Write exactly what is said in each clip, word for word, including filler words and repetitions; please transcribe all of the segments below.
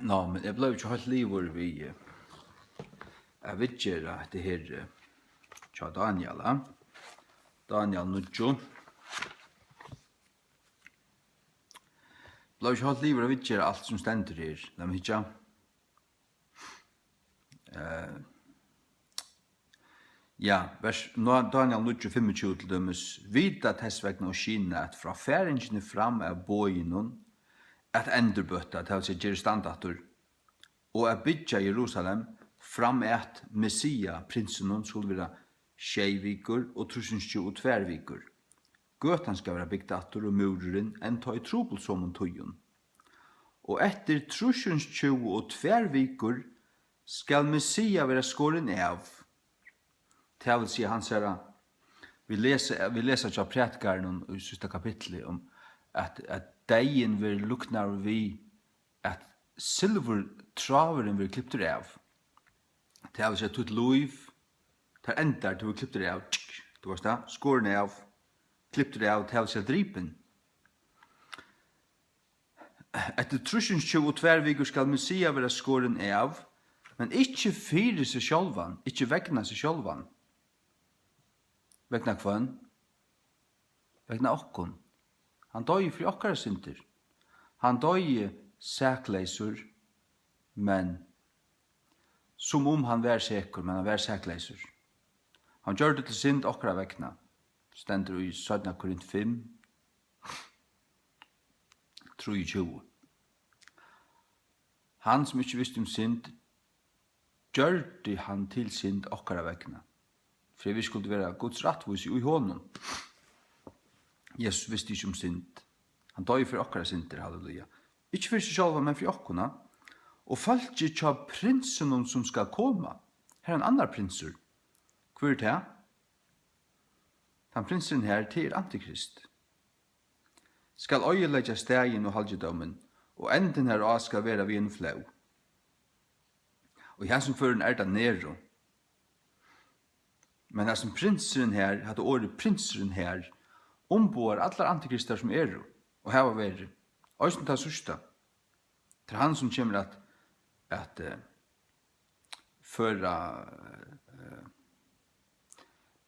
Nå, men eg bleiv ikki heilt liðugur við, eh, at viðgera hetta her, eh, hjá Daniel, eh? Daniel níggju. Bleiv ikki heilt liðugur at viðgera alt sum stendur her. Lat meg hyggja. Eh, ja, vers, Daniel níggju fimmogtjúgu til dømis: Vita tess vegna og skilja, at frá faringini fram av boðinum at endurbøta, tað vil siga, gera stand aftur, og at byggja Jerusalem fram at Messia, prinsinum, skulu vera sjey vikur og trýssinstjúgu og tvær vikur. Gøtan skal vera bygd aftur og múrurin enntá í trupulsomum tíðum. Og eftir trýssinstjúgu og tvær vikur skal Messia vera skorin av. Tað vil siga, hansara, vit lesa, vit lesa hjá prædikaranum í síðsta kapitli um, at, at deyðin verður líknaður við, at silvurtráðurin verður kliptur av. Tað vil siga, títt lív, tað endar, tú verður kliptur av. Tsk, tú veitst tað, skorin av, kliptur av, tað vil siga, dripin. Eftir trýssinstjúgu og tvær vikur skal Messia vera skorin av, men ikki fyri seg sjálvan, ikki vegna seg sjálvan. Vegna hvønn? Vegna okkum. Hann doyði fyri okkara syndir. Hann doyði sakleysur, men sum um hann var sekur, men hann var sakleysur. Hann gjørdi til synd okkara vegna, stendur í seinna Korint fimm, trýogtjúgu. Hann, sum ikki visti um synd, gjørdi hann til synd okkara vegna, fyri at vit skuldu vera Guds rættvísi í honum. Jesus visti ikki um synd. Hann doyði fyri okkara syndir, halleluja. Ikki fyri seg sjálvan, men fyri okkum. Og fólkið hjá prinsinum, sum skal koma. Her er ein annar prinsur. Hvør er tað? Tann prinsurin her, tað er Antikrist. Skal oyðileggja staðin og halgidómin, og endin hará skal vera við einum flóð. Og í hasum førum er tað Nero. Men hasin prinsurin her, hatta orðið prinsurin her, umboðar allar antikristar sum eru og hava verið, eisini tað síðsta. Tað er hann, sum kemur at, at, eh, føra, eh,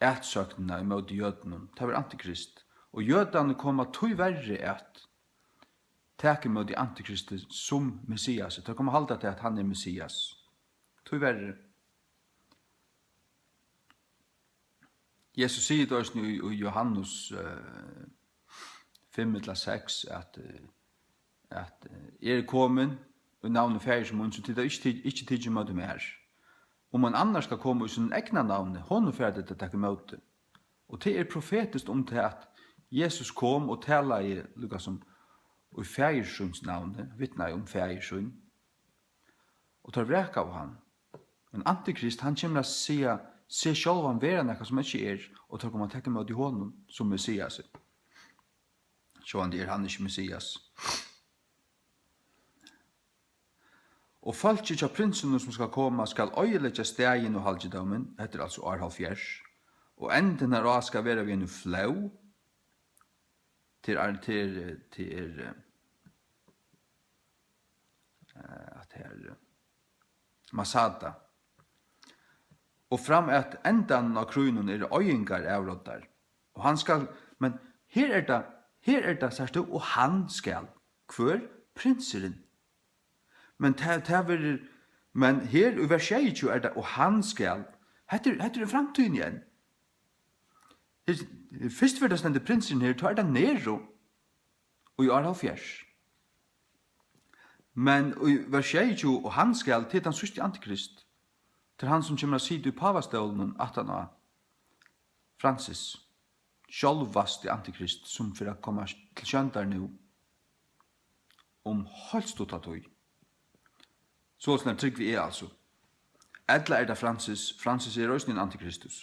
atsóknina ímóti jødunum. Tað verður antikrist. Og jødarnir koma tíverri at taka ímóti antikristi sum Messiasi. Teir koma at halda tað, at hann er Messias. Tíverri. Jesus sigur tað eisini í, í Jóhannes, eh, fimm ella seks, at, eh, at, eh, eg eri komin í navni Faðirs míns, so tit hava ikki ti-, ikki tikið ímóti mær. Um ein annar skal koma í sínum egna navni, honum fara tit at taka ímóti. Og tað er profetiskt um tað, at Jesus kom og talaði líka sum í Faðir síns navni, vitnaði um Faðir sín. Og teir vrakaðu hann. Men Antikrist, hann kemur at siga seg sjálvan vera nakað, sum hann ikki er, og teir koma at taka ímóti honum sum Messiasi. Sjálvandi er hann ikki Messias. Og fólkið hjá prinsinum, sum skal koma, skal oyðileggja staðin og halgidómin, hetta er altso ár hálvfjerðs, og endin hará skal vera við einum flóð, til er, til er, til er, eh, at her, eh, Masada. Og fram at endanum á krígnum eru oyðingar avroddar. Og hann skal, men her er tað, her er tað, sært tú, og hann skal. Hvør? Prinsurin. Men tað, tað verður, men her í vers sjeyogtjúgu er tað, og hann skal. Hetta er, hetta er í framtíðini enn. Her, fyrst verður tað stendur prinsurin her, tá er tað Nero. Og í ár hálvfjerðs. Men í vers sjeyogtjúgu, og hann skal, til tann síðsti antikrist. Til hann, sum kemur at sita í pávastólinum aftan á Francis. Sjálvasti antikrist, sum fer at koma til sjóndar nú um heilt stutta tíð. Soleiðis trúgvi eg altso. Ella er tað Francis? Francis er eisini ein antikristus.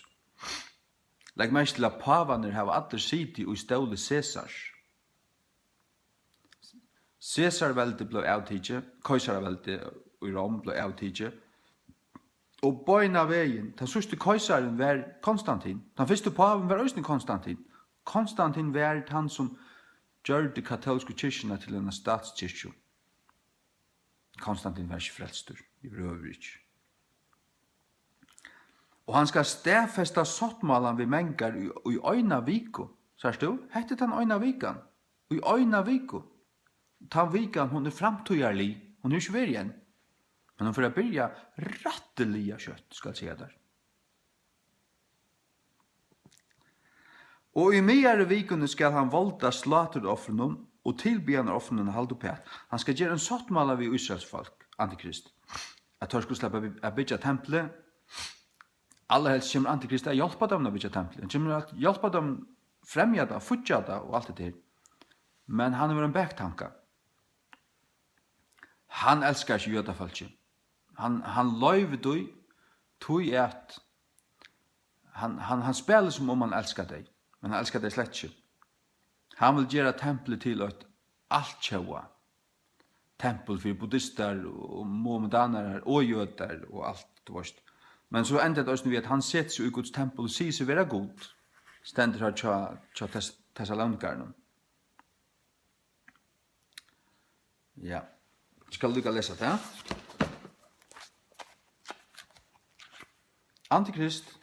Legg merki til, at pávarnir hava allir sitið í stóli Caesars. Caesarveldi bleiv avtikið, keisaraveldi í Rom bleiv avtikið, og beinan vegin, tann síðsti keisarin var Konstantin. Tann fyrsti pávin var eisini Konstantin. Konstantin var tann, sum gjørdi katólsku kirkjuna til eina statskirkju. Konstantin var ikki frelstur, yvirhøvur ikki. Og hann skal staðfesta sáttmálan við mangar í, í eina viku. Sært tú? Hetta er tann eina vikan. Í eina viku. Tann vikan, hon er framtíðarlig. Hon er ikki verið enn. Men hon fer at byrja rættiliga skjótt, skal eg siga tær. Og í miðjari vikuni skal hann volda sláturoffrinum og tilbiðjanaroffrinum at halda uppat. Hann skal gera ein sáttmála við Ísraels fólk, Antikrist, at teir skulu sleppa at by-, at byggja templið. Allarhelst kemur Antikrist at hjálpa teimum at byggja templið. Hann kemur at hjálpa teimum fremja tað, fíggja tað og alt hetta her. Men hann hevur ein baktanka. Hann elskar ikki jødafólkið. Hann, hann loyvir tí, tí at hann, hann, hann spælir, sum um hann elskar tey, men hann elskar tey slett ikki. Hann vil gera templið til eitt altjóða tempul fyri buddistar og muhammedanarar og jødar og alt, tú veist. Men so endar tað eisini við, at hann setir seg í Guds tempul og sigur seg vera Gud, stendur har hjá, hjá Tess-, Tessalonikarunum. Ja. Skal líka lesa tað. Antikrist.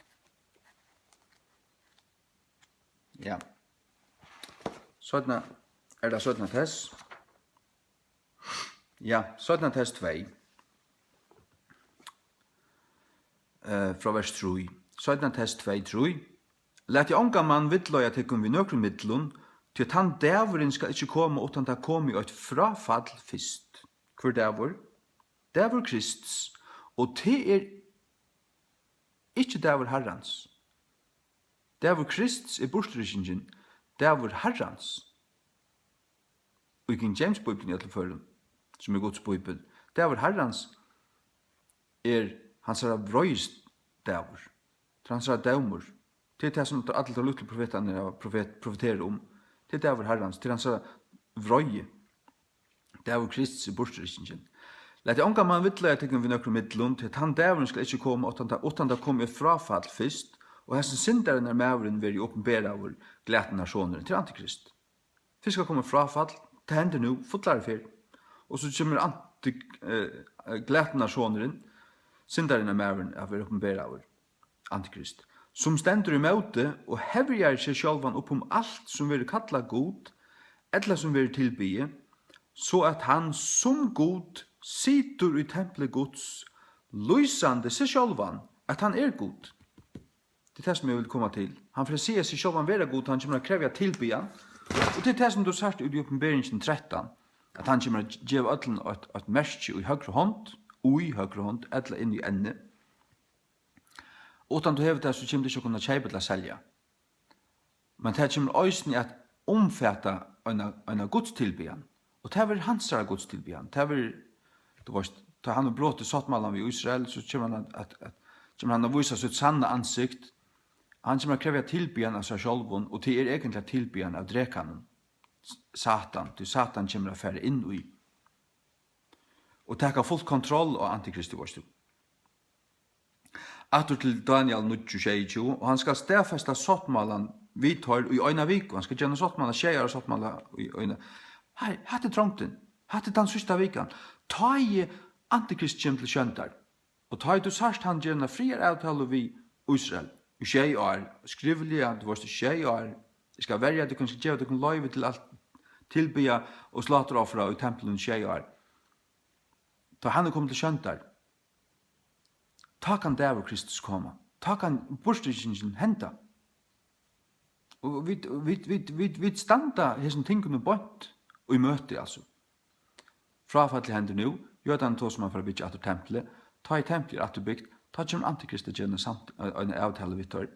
Ja. Seinna, er tað seinna Tess? Ja, seinna Tess tvey. Eh, frá vers trý. Seinna Tess tvey trý. Latið ongan mann villleiða tykkum við nøkrum millum, tí at tann dagurin skal ikki koma, uttan tað komi eitt fráfall fyrst. Hvør dagur? Dagur Krists, og tað er ikki dagur Harrans. Dagur Krists er burturrykkingin, dagur Harrans. Í King James Bíbliuni í øllum førum, sum er Guds Bíbel, dagur Harrans er hansara vreiðis dagur. Tað er hansara dómur. Tað er tað, sum allir teir lítlu profetarnir hava profet-, profeterað um. Tað er dagur Harrans, tað er hansara vreiði. Dagur Krists er burturrykkingin. Latið ongan mann villleiða tykkum við nøkrum millum, tí tann dagurin skal ikki koma, uttan tað, uttan tað komi eitt fráfall fyrst, og hesin syndarinnar maðurin verði opinberaður, glatanarsonurin, tað er Antikrist. Fyrst skal koma fráfall, tað hendir nú, fullari ferð. Og so kemur anti-, eh, glatanarsonurin, syndarinnar maðurin, at verða opinberaður, Antikrist, sum stendur ímóti og hevjar seg sjálvan upp um alt, sum verður kallað Gud, ella sum verður tilbiðið, so at hann sum Gud situr í templi Guds, lýsandi seg sjálvan, at hann er Gud. Tað er tað, sum eg vil koma til. Hann fer at siga seg sjálvan vera Gud, hann kemur at krevja tilbiðan. Og tað er tað, sum tú sært í Opinberingin trettan, at hann kemur at geva øllum eitt, eitt merki í høgru hond, í høgru hond, ella inn í ennið. Uttan tú hevur tað, so kemur tú ikki at kunna keypa ella selja. Men tað kemur eisini at umfata eina, eina gudstilbiðan. Og tað verður hansara gudstilbiðan. Tað verður, tú veist, tá hann hevur brotið sáttmálan við Ísrael, so kemur hann at, at, at, kemur hann at vísa sítt sanna ansikt. Hann kemur at krevja tilbiðan av sær sjálvum, og tað er eigentliga tilbiðan av drekanum, S-, Satan, tí Satan kemur at fara inn í og taka fult kontroll á Antikristi, veitst tú. Aftur til Daniel níggju sjeyogtjúgu, og hann skal staðfesta sáttmálan við teir í eina viku. Hann skal gera sáttmála, sjey ára sáttmála í eina. Hey, hatta er trongdin. Hatta er tann síðsta vikan. Tá ið Antikrist kemur til sjóndar. Og tá ið tú sært hann gera eina friðaravtalu við Ísrael í sjey ár, skrivliga, tú veitst, í sjey ár, eg skal verja tykkum, skal geva tykkum loyvi til alt, tilbiðja og sláturoffra í templinum í sjey ár. Tá hann er komin til sjóndar, tá kann dagur Kristus koma. Tá kann burturrykkingin henda. Og vit, vit, vit, vit, vit standa hesum tingunum beint í møti, altso. Fráfallið hendir nú. Jødarnir tosa um at fara at byggja aftur templið. Tá ið templið er aftur bygt, tá kemur Antikrist at gera eina samt-, eina avtalu við teir.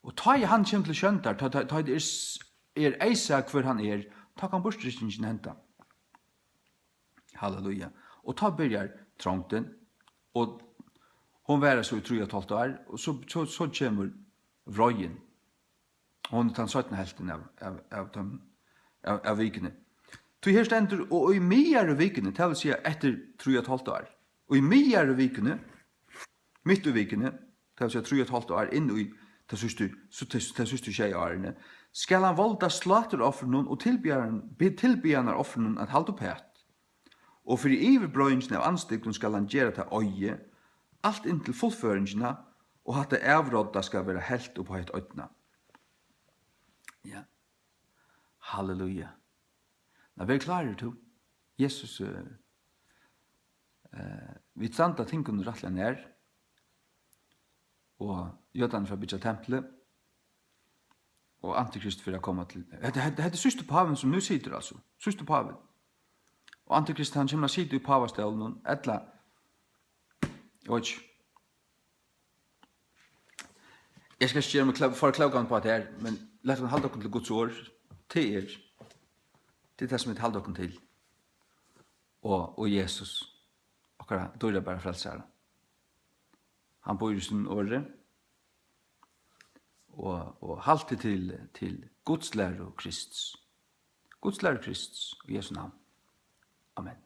Og tá ið hann kemur til sjóndar, tá, tá, tá ið er s-, er eysað, hvør hann er, tá kann burturrykkingin henda. Halleluja. Og tá byrjar trongdin, og hon varar so í trý og eitt hálvt ár, og so, so, so kemur vreiðin. Hon er tann seinna helvtin av, av, av, teimum, av, av vikuni. Tí her stendur, og í miðjari vikuni, tað vil siga eftir trý og eitt hálvt ár, og í miðjari vikuni, mitt í vikuni, tað vil siga trý og eitt hálvt ár inn í tað síðstu, so tað, tað síðstu sjey árini, skal hann volda sláturoffrinum og tilbiðjaran-, bi-, tilbiðjanaroffrinum at halda uppat. Og fyri yvirbreiðingina av andstygdum skal hann gera tað oyði, alt inntil fullføringina, og hatta avrodda skal vera helt upp á hitt oynna. Ja. Halleluja. Nú, ver klárir tú. Jesus, eh, eh, vit standa tingunum rættiliga nær, og jødarnir fara at byggja templið, og Antikrist fer at koma til, hetta, hetta, hetta er síðsti pávin, sum nú situr, altso, síðsti pávin. Og Antikrist, hann kemur at sita í pávastólinum, ella, eg veit ikki. Eg skal ikki gera meg kló-, for klókan upp á tað her, men lat okkum halda okkum til Guds orð. Tað er, tað er tað, sum vit halda okkum til. Og, og Jesus, okkara dýrabara frelsara. Hann býr í sínum orði. Og, og halt teg til, til Guds læru Krists. Guds læru Krists, í Jesu navn. Amen.